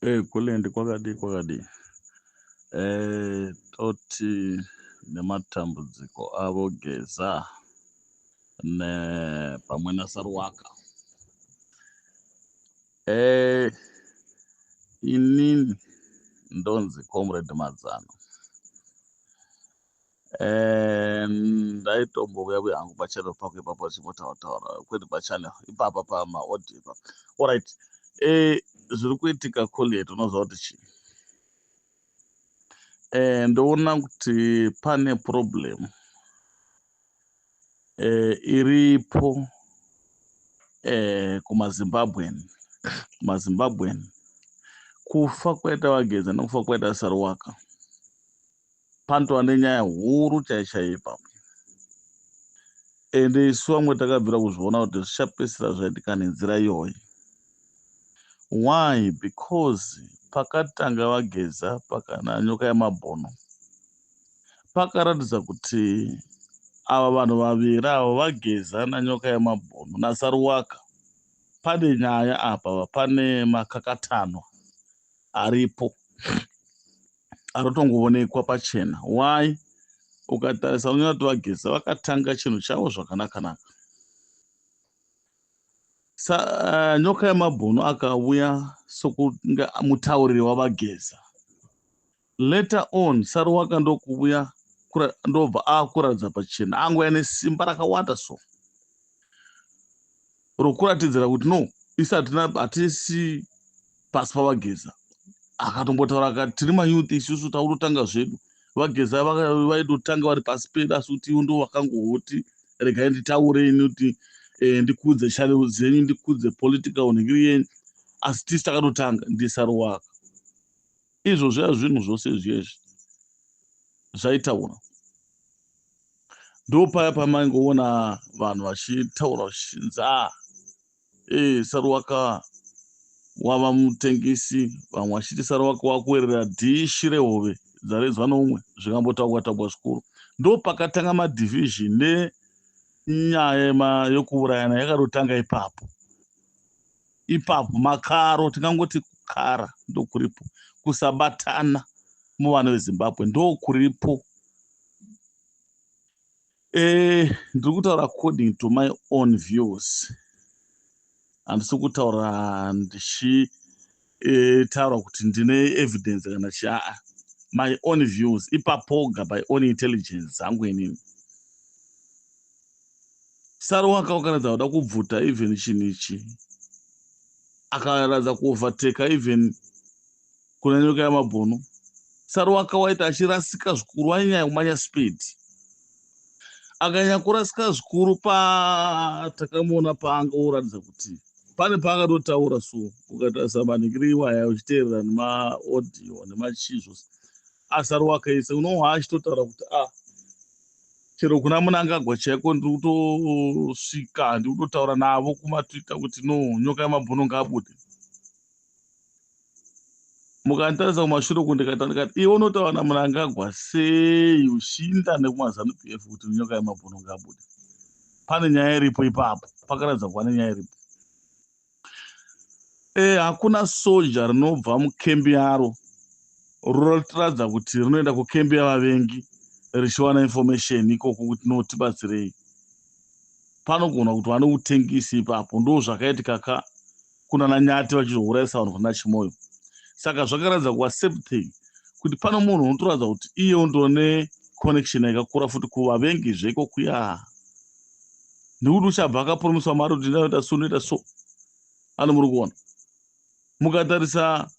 Kulendi kwakadii kwakadii? Toti nematambudziko avo Geza pamwe naSaruwaka. Inini ndonzi Comrade Madzano. Ndaitombouya uya hangu pachannel pako ipapo achimbotaura taura, kwete pachannel ipapa, pamaaudio ipapa. Alright, zviri kuitika, Colliet, unoziva kuti chii? Ndoona kuti pane problem iripo kumaZimbabwean. Kufa kwaita vaGeza nekufa kwaita Saruwaka, panotova nenyaya huru chai chaiyo ipapo. Ende isu vamwe takabvira kuzviona kuti zvichapedzisira zvaitika nenzira iyoyi. Why? Because pakatanga vaGeza pakana Nyoka Yamabhono, pakaratidza kuti ava vanhu vaviri ava, vaGeza naNyoka Yamabhono naSaruwaka, pane nyaya apa, pane makakatano aripo arotongoonekwa pachena. Why? Ukatarisa unoona kuti vaGeza vakatanga chinhu chavo zvakanaka-naka. Nyoka Yamabhono akauya sokunge mutauriri wavaGeza. Later on Saruwaka ndokuuya, ndobva akuratidza pachena, angouya nesimba rakawanda, so rokuratidzira kuti no, isi hatisi pasi pavaGeza. Akatombotaura akati, "Tiri mayouth isusu, tautotanga zvedu. VaGeza vaitotanga vari pasi pedu, asi kuti ivo ndo vakangoti regai nditaure ini kuti ndikudze channel dzenyu, ndikudze political nhingiri yenyu, asi tisi takatotanga ndiSaruwaka." Izvo zviya zvinhu zvose izvi zvaitaura. Ndo paya pamaingoona vanhu vachitaura vachinzi, "A e Saruwaka wava mutengesi," vamwe vachiti Saruwaka wakuwerera dhishi rehove dzaredzwa noumwe. Zvikambotaurwa taurwa zvikuru. Ndo pakatanga madivision nenyaya yokuurayana yakatotanga ipapo ipapo. Makaro, tingangoti kukara ndokuripo, kusabatana muvana veZimbabwe ndokuripo. Ndiri kutaura according to my own views, handisi kutaura ndichitaura kuti ndine evidence kana chiaa. My own views ipapoga, by own intelligence dzangu inini. Saruwaka wakaratidza kuda kubvuta even chinhu ichi, akaratidza kuovertaka even kuna Nyoka Yamabhono. Saruwaka waita achirasika zvikuru, wainyanya kumanya speed, akanyanya kurasika zvikuru. Patakamuona paangoratidza kuti pane paakatotaura, so ukatarisa manhingiri iwaya uchiteerera nemaaudio nemachii zvose, aSaruwaka ise unohwa achitotaura kuti, "A ah, chero kuna Munangagwa chaiko ndiri kutosvika, ndiri kutotaura navo kumaTwitter kuti no, Nyoka Yamabhono ngaabude." Mukanditarisa kumashure uku, ndikaita ndikati, "Iwe unotaura naMunangagwa sei uchiinda nekumaZANU PF kuti Nyoka Yamabhono ngaabude?" Pane nyaya iripo ipapo, pakaratidza kuva nenyaya iripo. Hakuna soja rinobva mukembi yaro roratidza kuti rinoenda kukembi yavavengi richiwana information ikoko kuti no, tibatsirei. Panogona kuti vane utengisi ipapo. Ndo zvakaitika ka kuna naNyati vachizourayisa vanhu kuna Chimoyo. Saka zvakaratidza kuva same thing, kuti pano munhu unotoratidza kuti iye undone connection yakakura futi kuvavengi zveikokuya, nekuti uchabva akapromiswa mari kuti ndaita so, noita so. Ano muri kuona, mukatarisa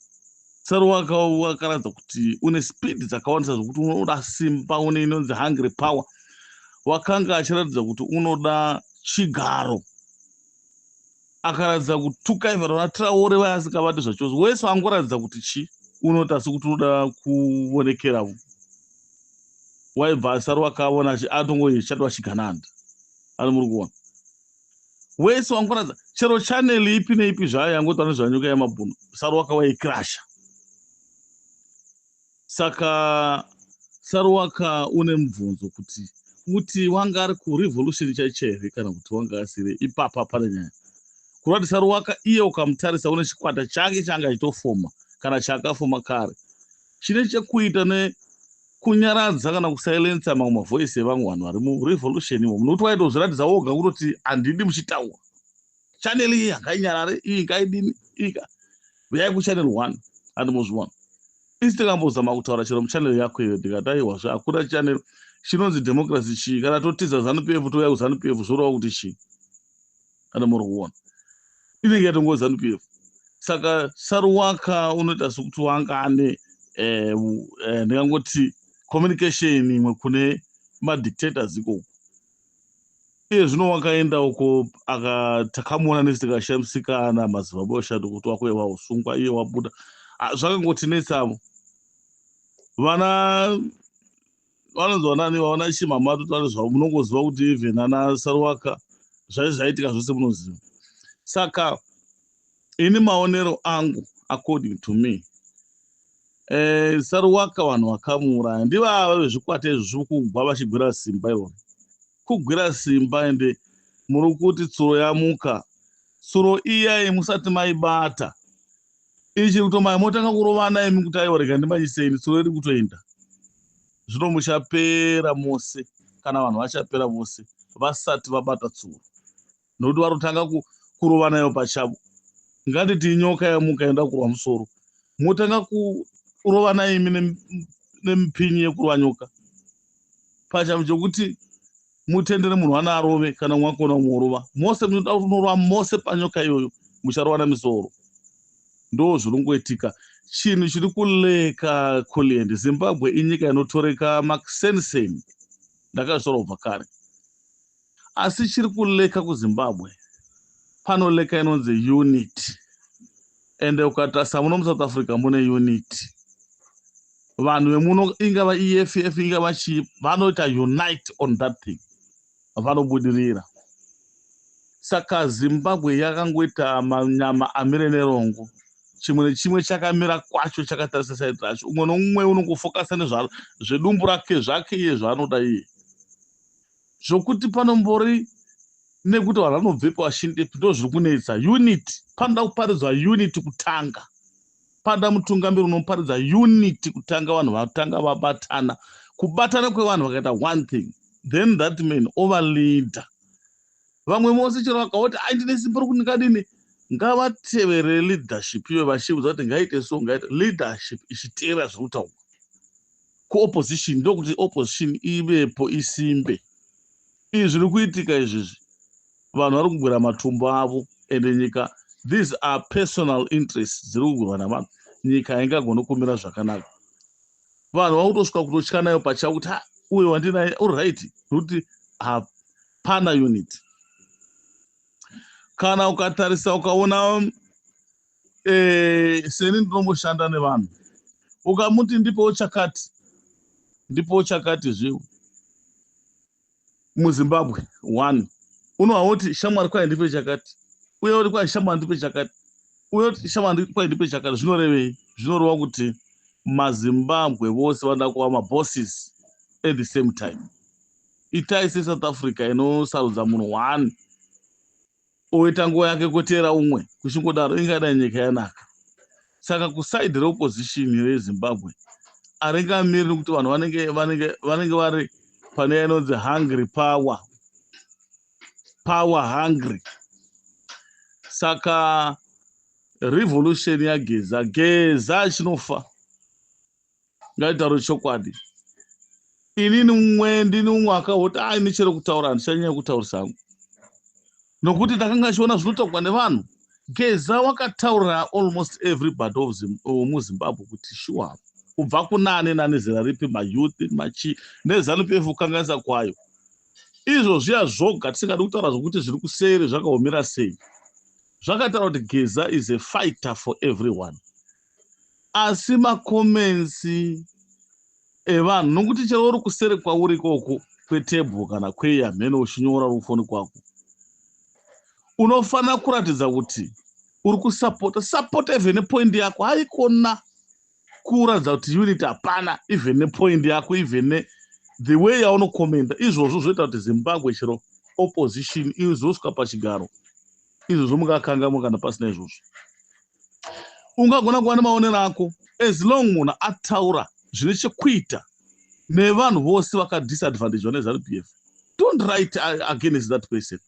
Saruwaka wakaratidza kuti une speed dzakawandisa zvokuti unoda simba, une inonzi hungry power. Wakanga achiratidza kuti unoda chigaro, akaratidza kutuka even vana Traore vaya asingavati zvachose. Wese angoratidza kuti chi unoti, asi kuti unoda kuonekera, waibva Saruwaka aona atongochadwa chigananda. Ani muri kuona, wese wangoratidza chero channel ipi neipi zvayo yangotaura nezvaNyoka Yamabhunu, Saruwaka waikrasha. Saka Saruwaka une mubvunzo kuti wanga ari kurevolution chaicho here kana kuti wanga asiri. Ipapa pane nyaya kureva kuti Saruwaka iye ukamutarisa une chikwata chake chaanga achitofoma. Kana chaakafuma kare chine chekuita nekunyaradza kana kusilensa mamwe mavoice evamwe vanhu vari murevolution imomo, nokuti waitozviratidza woga kutoti handidi muchitaura. Channel iyi hangainyarare, iyi ngaidini, iyi uyai kuchannel one. Handimozviona isi tikambozama kutaura chero muchannel yako iyo, ndikati aiwazve hakuna channel chinonzi democracy. Chii kana totiza ZANU PF, touya kuZANU PF, zvoreva kuti chii? Kana muri kuona inenge yatongo ZANU PF. Saka Saruwaka unoita sekuti wanga ane ndingangoti communication imwe kune madictators ikoko. Iye zvino wakaenda uko, takamuona nesi tikashamisikana madzibaba oshando kuti wakuye wausungwa, iye wabuda. Zvakangotinetsavo vana vanonzi vanani, vaona chimamato tane zvavo. Munongoziva kuti even ana Saruwaka zvai zvaitika zvose munoziva. Saka ini maonero angu, according to me, Saruwaka vanhu vakamuuraya ndivava vezvikwata izvi zviri kugwa vachigwira simba iroro, kugwira simba. Ende muri kuti tsuro yamuka, tsuro iyai musati maibata, ichiri kutomaya, motanga kurovana imi kuti aiwa, rega ndimanyiseni, tsuro iri kutoenda. Zvino muchapera mose, kana vanhu vachapera vose vasati vabata tsuro, nokuti vari kutanga kurova nayo pachavo. Ngatiti inyoka yamuka inoda kurwa musoro, motanga kurova naimi nemipinyi yekurwa nyoka pachavo, chokuti mutendere munhu wana arove, kana mwakona umorova mose, munoda kunorova mose panyoka iyoyo, mucharovana misoro. Ndo zvinongoitika. Chinhu chiri kulacka kulend Zimbabwe inyika inotoreka makuseniseni, ndakazvitaura kubva kare, asi chiri kulacka kuZimbabwe, panolacka inonzi unity. Ende ukatarisa muno muSouth Africa mune unity. Vanhu vemuno, ingava EFF, ingava chii, vanoita unite on that thing, vanobudirira. Saka Zimbabwe yakangoita manyama amire nerongo, chimwe nechimwe chakamira kwacho, chakatarisa side racho. Umwe noumwe unongofocusa nezvedumbu rake, zvake iye, zvaanoda iye, zvokuti panombori nekuti vanhu vanobvepo vachindepi. Ndo zviri kunetsa unity. Panoda kuparidzwa unity kutanga, panoda mutungamiri unoparidza unity kutanga, vanhu vatanga vabatana. Kubatana kwevanhu vakaita one thing, then that man ova leader. Vamwe vose chero vakaoti ai ndine simba rokuti ndingadini, ngavatevere leadership iyo vachiudza kuti ngaite so, ngaite leadership ichiteera zviri kutaurwa kuopposition, ndokuti opposition ivepo isimbe. Izvi zviri kuitika izvizvi, vanhu vari kugwira matumbu avo, ende nyika, these are personal interests dziri kugwirwa navanhu. Nyika haingagoni kumira zvakanaka. Vanhu vakutosvika kutotya nayo pachavo kuti uyo wandinaye uri right, nokuti hapana unity. Kana ukatarisa ukaona, seni ndinomboshanda nevanhu, ukamuti ndipowo chakati, ndipowo chakati, zviwo muZimbabwe one unohwa shamwari kwai ndipe chakati, uye uri kwai shamwari ndipe chakati, uye kuti shamwari kwai ndipe chakati, zvinorevei? Zvinoreva kuti maZimbabwe vose vanoda kuva mabosses at the same time. Itai seSouth Africa inosarudza munhu one, oita nguva yake, kweteera umwe, kuchingodaro, ingadai nyika yanaka. Saka kuside reopposition reZimbabwe haringamiri, nekuti vanhu vanenge vari pane inonzi hungry power, power hungry. Saka revolution yaGeza, Geza chinofa, ngatitaure chokwadi. Inini mumwe ndini umwe akahoti ai nichero kutaura, handichanyanya kutaurisa hangu, nokuti ndakanga chiona zvinotaurwa nevanhu. Geza wakataurira almost everybody wemuZimbabwe kuti sure, kubva kunani nani, zera ripi, mayouth, machi neZANU PF kukanganisa kwayo, izvo zviya zvoga, tisingadi kutaura zvokuti zviri kuseri zvakaomera sei, zvakataura kuti Geza is a fighter for everyone. Asi macomments evanhu, nokuti chero uri kuseri kwauri ikoko kwetebhuru kana kweyamhene, uchinyora rufoni kwako, unofanira kuratidza kuti uri kusapota, sapota even nepoint yako. Haikona kuratidza kuti unity hapana, even nepoint yako, even ne the way yaunocommenta. Izvozvo zvoita kuti Zimbabwe chero opposition izosvika pachigaro, izvozvo mungakangamwa kana pasina izvozvo. Ungagona kuva nemaonero ako, as long munhu ataura zvine chekuita nevanhu vose vakadisadvantagewa neZANU PF, don't write against that person.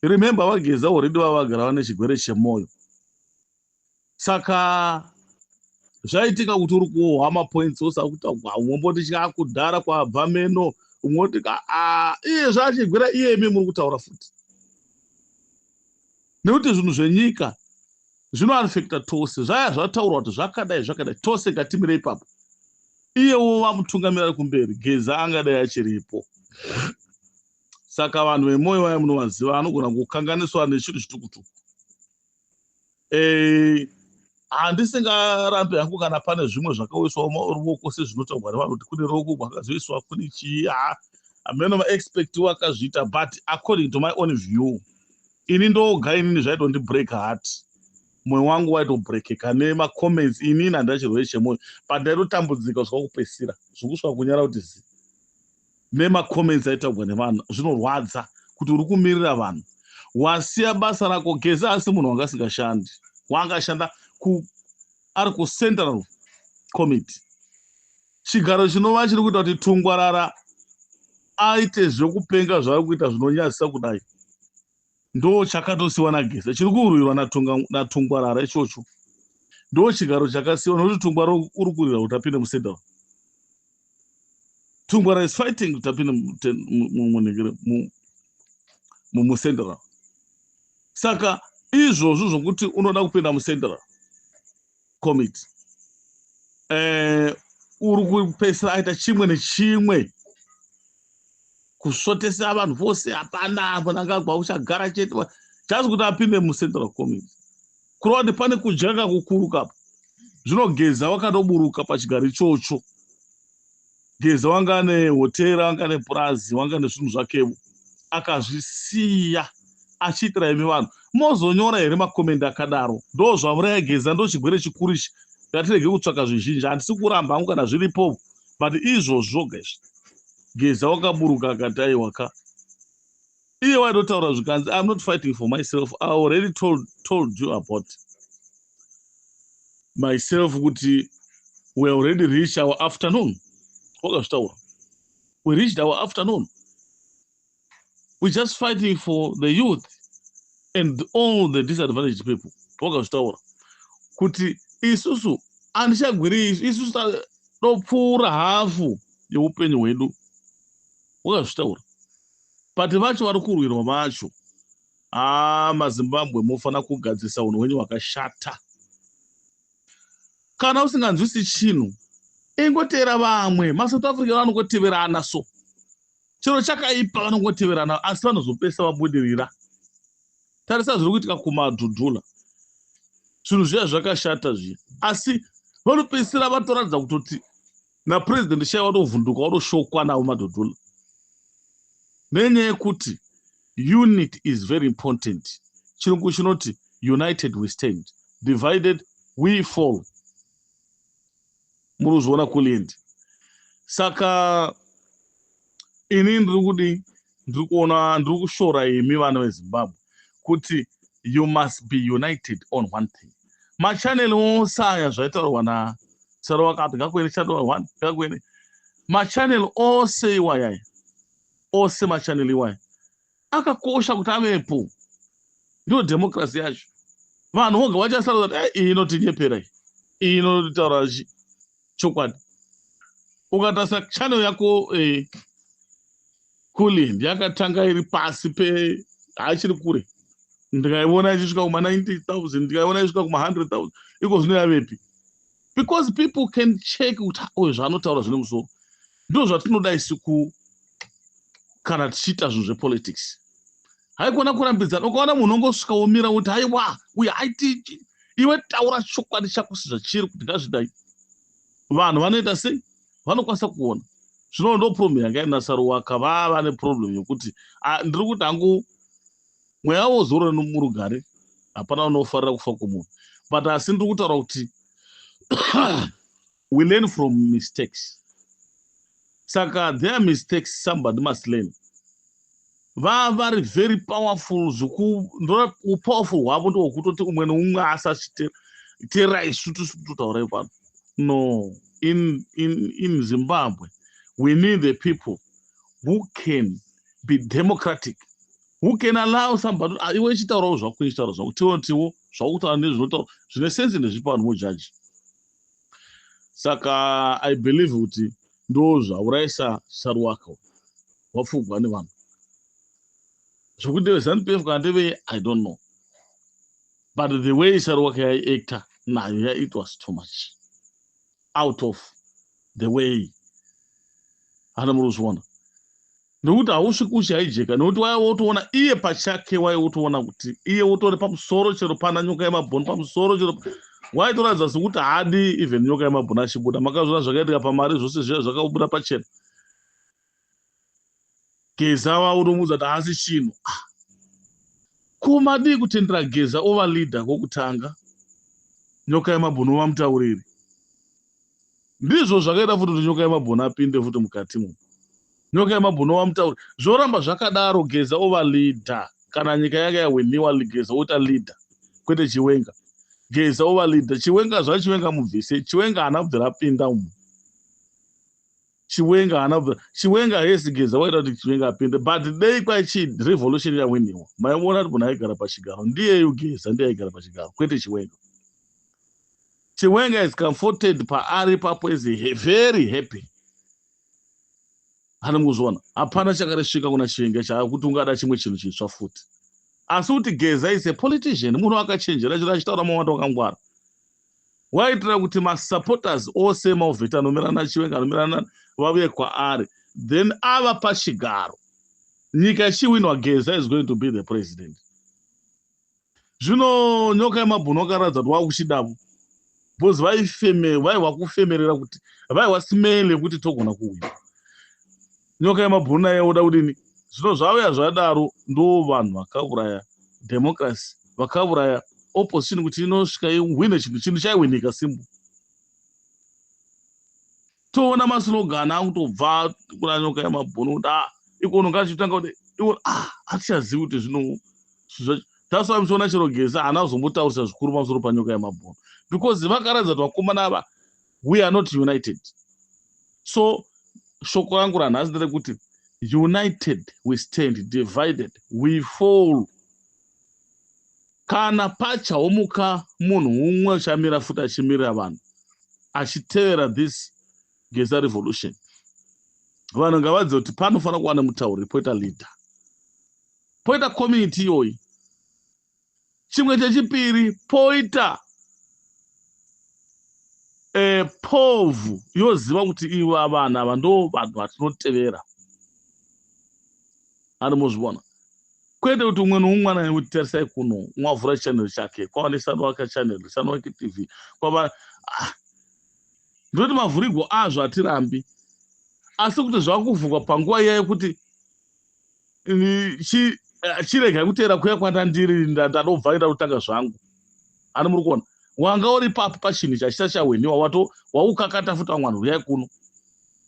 Remember, vaGeza already vavagara vane chigwere chemwoyo. Saka zvaitika kuti uri kuohwa mapoints ose akutaurwa, umomboti chakudhara kwabva meno, umwe oti iye zvachigwera, iyemi muri kutaura futi, nekuti zvinhu zvenyika zvinoaffecta tose. Zvaya zvataurwa kuti zvakadai zvakadai, tose ngatimire ipapo. Iyewo vamutungamiri ari kumberi, Geza angadai achiripo. Saka vanhu vemwoyo vaya munovaziva, anogona kukanganiswa nechinhu chitukutuku. Handisingarambi hangu kana pane zvimwe zvakaiswa ruoko, sezvinotaurwa nevanhu kuti kune ruoko rwakazoiswa, kune chii, ha, hameno maexpect akazviita. But according to my own view, ini ndoga, inini zvaitondibreak heart, mwoyo wangu waitobreakeka nemacomments. Inini handina chirwere chemwoyo, but ndaitotambudzika kusvika kupesira zvokusvika kunyara kuti zi nemacomments aitaurwa nevanhu. Zvinorwadza kuti uri kumirira vanhu, wasiya basa rako. Geza asi munhu wanga asingashandi, wangashanda ari kuCentral Committee, chigaro chinova chiri kuita kuti Tungwarara aite zvekupenga zvaari kuita zvinonyadzisa kudai. Ndo chakatosiwa naGeza, chiri kurwirwa naTungwarara ichocho. Ndo chigaro chakasiwa nokuti Tungwarara uri kurwira kuti apinde muCentral. Tungwarara is fighting kuti apinde muCentral. Saka izvozvo zvokuti unoda kupinda muCentral Committee, uri kupedzisira aita chimwe nechimwe kusvotesa vanhu vose. Hapana Mnangagwa uchagara chete, just kuti apinde muCentral Committee, kureva kuti pane kudyaka kukuru kapo. Zvino Geza wakatoburuka pachigaro ichocho. Geza wanga nehotera, wanga nepurazi, wanga nezvinhu zvakevo, akazvisiya achiitira imi vanhu. Mozonyora here macomments akadaro? Ndo zvamuraya Geza, ndo chigwere chikuru ichi. Ngatirege kutsvaka zvizhinji. Handisi kuramba hangu kana zviripo, but izvozvo guys, Geza wakaburuka akati aiwaka. Iye waitotaura zvikanzi, "I'm not fighting for myself. I already told you about myself kuti we already reached our afternoon." Wakazvitaura, "We reached our afternoon. We're just fighting for the youth and all the disadvantaged people." Wakazvitaura kuti isusu handichagwiri, isusu tadopfuura hafu yeupenyu hwedu. Wakazvitaura, but vacho vari kurwirwa vacho, haa, maZimbabwe mufanira kugadzirisa unhu hwenyu hwakashata. Kana usinganzwisi chinhu, ingotera vamwe. MaSouth Africa vanongoteverana, so chero chakaipa vanongoteverana, asi vanozopesa vabudirira. Tarisa zviri kuitika kumadhudhula, zvinhu zviya zvakashata zviya, asi vanopedzisira vatoratidza kutoti napurezidendi shai vatovhunduka, vatoshokwa navo madhudhula, nenyaya yekuti unity is very important. Chirungu chinoti, "United we stand, divided we fall." Muri kuzviona kuliendi. Saka ini ndiri kudi, ndiri kuona, ndiri kushora imi vana veZimbabwe kuti you must be united on one thing. Machanel ose aya, zvaitaurwa nasaro wakati ngakuene channel one, ngakuene machanel ose iwayaya, ose machanel iwaya akakosha kuti avepo. Ndiyo dhemokirasi yacho. Vanhu voga vachasarudza kuti, "Iyi inotinyepera, iyi inotaura chokwadi." Ukatarisa channel yako, Kulind yakatanga iri pasi pe, haachiri kure, ndikaiona ichisvika kuma 90 000, ndikaiona ichisvika kuma 100 000. Iko zvino yavepi? Because people can check kuti uyu zvaanotaura zvine musoro. Ndo zvatinoda isu kana tichiita zvinhu zvepolitics. Haikona kurambidzana. Ukaona munhu ongosvika womira kuti haiwa, uyu aiti, iwe taura chokwadi chako sezvachiri kuti ngazvidai. Vanhu vanoita sei? Vanokwanisa kuona. Zvino ndo problem yanga ina Saruwaka. Vava neproblem yekuti, ndiri kuti hangu mweya wozorora murugare, hapana unofarira kufa kwomunhu, but asi ndiri kutaura kuti we learn from mistakes. Saka their mistakes, somebody must learn. Vava vari very powerful, upowerful hwavo ndohwekutoti umwe neumwe asachite. Teererai isu totaurai pano. No, in Zimbabwe we need the people who can be democratic, who can allow somebody, ah, iwe ichitaurawo zvako, ichitaura zvako, tiontiwo zvakutaura nezvinotaura zvine sense ndezvipi, vanhu vojaji. Saka I believe kuti ndo zvaurayisa Saruwaka, wapfugwa nevanhu zvokuti ndeve ZANU PF kana ndeve, I don't know, but the way Saruwaka yaiacta nayo, it was too much out of the way. Hana muri kuzviona nekuti hausviki uchihaijeka, nekuti waiva wotoona iye pachake, waiva wotoona kuti iye wotori pamusoro chero pana Nyoka Yemabhoni pamusoro, chero waitoratidza sekuti haadi even Nyoka Yemabhoni achibuda. Makazviona zvakaitika pamari, zvose zviya zvakabuda pachena. Geza vaunomuudza kuti haasi chinhu. Ah. Ko madii kutendera Geza ova leader kwokutanga, Nyoka Yemabhoni ova mutauriri? Ndizvo zvakaita futi kuti Nyoka Yemabhoni apinde futi mukati mo, Nyoka Yemabhoni ova mutauriri. Zvoramba zvakadaro, Geza ova leader kana nyika yanga yahwiniwa. Geza oita leader, kwete Chiwenga. Geza ova leader. Chiwenga, zvaChiwenga mubvise. Chiwenga haana kubvira apinda umu. Chiwenga haana kubvira. Chiwenga hesi, Geza waita kuti Chiwenga apinde, but dei kwaichi revolution yahwiniwa, maiona kuti munhu aigara pachigaro ndiyeyu Geza, ndiye aigara pachigaro, kwete Chiwenga. Chiwenga is comforted paari ipapo, is very happy. Hani mukuzviona, hapana chakaresvika kuna Chiwenga chaakuti ungada chimwe chinhu chitsva futi. Asi kuti Geza is a politician, munhu akachenjera, chero achitaura mawanda wakangwara, waitira kuti masupporters ose emauvheti anomirana Chiwenga, anomirana, vauye kwaari. Then ava pachigaro, nyika ichiwinwa, Geza is going to be the president. Zvino Nyoka Yemabhunu wakaratidza kuti wakuchidavo, because vaihwa kufemerera kuti vaihwa smell yekuti togona kuwina. Nyoka Yemabhunu naye oda kudini? Zvino zvauya zvadaro, ndo vanhu vakauraya democracy, vakauraya opposition kuti inosvika ihwine chinhu. Chinhu chaiwinika simple. Toona maslogan akutobva kuna Nyoka Yemabhunu kuti a ikono ngachitanga kuti iwo, ah, hatichazivi kuti zvino. That's why muchiona chero Geza haana kuzombotaurisa zvikuru pamusoro paNyoka Yemabhunu, because vakaratidza kuti vakomana ava, we are not united. So shoko rangu ranhasi nderekuti united we stand, divided we fall. Kana pachaomuka munhu umwe uchamira futi achimirira vanhu, achitevera this Geza revolution, vanhu ngavadzive kuti panofanira kuva nemutauriri, poita leader, poita community iyoyi. Chimwe chechipiri, poita povhu yoziva kuti iva vanhu ava ndo vanhu vatinotevera. Ani muzviona, kwete kuti umwe noumwe ananye kuti tarisai kuno, umwe avhura channel chake, kwava neSanwaka channel, Sanwaka TV, kwava, ah. Ndinoti mavhurigwo azvo hatirambi, asi kuti zvakuvhurwa panguva iya yekuti chiregai kuteera kuya kwandandiri, ndadobva enda kutanga zvangu. Ani muri kuona wanga uri papo pachinhu chachita chahwiniwa, wato waukakata futi vamwe vanhu, uyai kuno,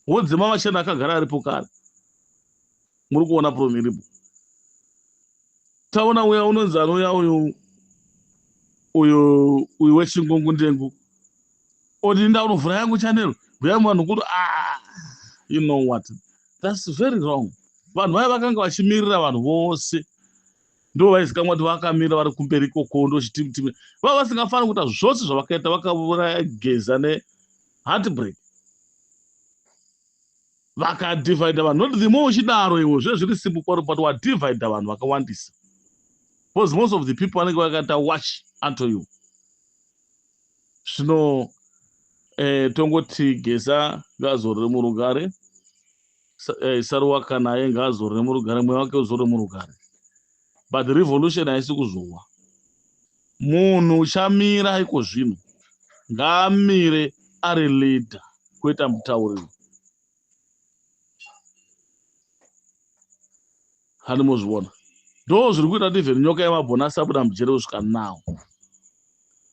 wodzima machena akagara aripo kare. Muri kuona problem iripo. Taona uya unonzi anouya uyu uyu uyu wechingungu ndengu, oti ndaunovhura yangu channel, uyai vanhu kuti, ah, you know what, that's very wrong. Vanhu vaya vakanga vachimirira vanhu vose, ndo vaizikamwa kuti vakamira vari kumberi ikoko, ndo chitimutimi vava vasingafaniri kuita zvose zvavakaita. Vakauraya Geza neheartbreak, vakadivhaidha vanhu. Not the more uchidaro iwo zve zviri simple kwari, but wadivhaidha vanhu vakawandisa, because most of the people vanenge vakaita watch unto you. Zvino tongoti Geza ngaazorore murugare, Saruwaka naye ngaazorore murugare, mweya wake uzorore murugare. But revolution haisi kuzowa. Munhu uchamira iko zvino ngaamire ari leader, kwete mutauriri. Hani mozviona, ndo zviri kuita kuti even Nyoka Yemabhoni asabuda mujere kusvika now.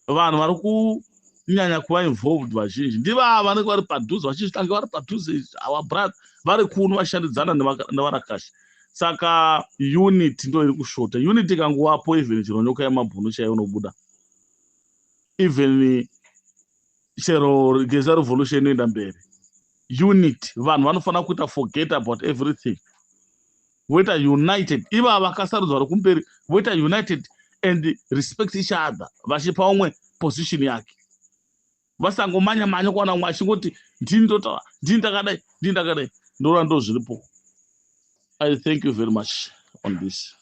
Vanhu vari kunyanya kuva involved vazhinji ndivava vanenge vari padhuze, vachizvitange vari padhuze, our brother vari kuno vashandidzana nevarakashi. Saka unity ndo iri kushota. Unity ikangovapo, even chero Nyoka Yemabhunu chaiyo unobuda. Even chero Geza revolution inoenda mberi, unity. Vanhu vanofanira kuita forget about everything, voita united. Ivava vakasarudzwa vari kumberi voita united and respect each other, vachipa umwe position yake, vasangomanya manya kuwana umwe achingoti, "Ndini ndotaura, ndini ndakadai, ndini ndakadai." Ndora ndo zviripo. I thank you very much on this.